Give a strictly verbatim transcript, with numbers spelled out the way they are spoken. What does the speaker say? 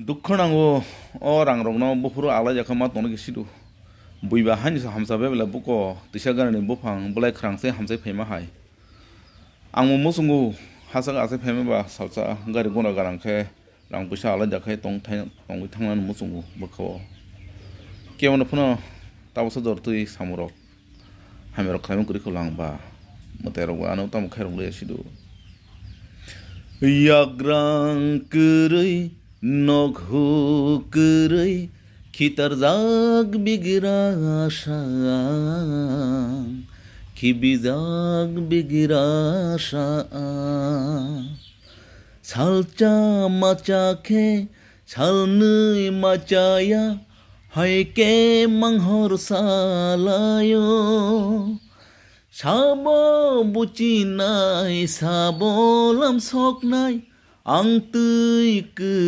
Dukho nango, o rangrokno buphuru alaijak khe ma tongna khe sidu. Buiba haini se hamsa bebele buko tisa ganani buphang belai khwrang se hamsai phaima hai. Ang bo muchungo, hachak achai phaima ba salsa gari guna ganang khe rang puisa alaijak khe tong thai-, tongwi thangnani muchungo bwkha-o. Kebono phano tabuksa jor twi samurok. Hamya rok khlaimung kwrwi kho lang ba. Mwtai rok bo ano tamo khairok le sidu. Yagrang kwrwi, nokhu kwrwi, khitarjak bigrasa ang, khibijak bigrasa ang. Salcha macha khe, salnwi machaya, hai khe manghor salaio. Sabo buchinai, sabo lam soknai, ang twi kwrwi.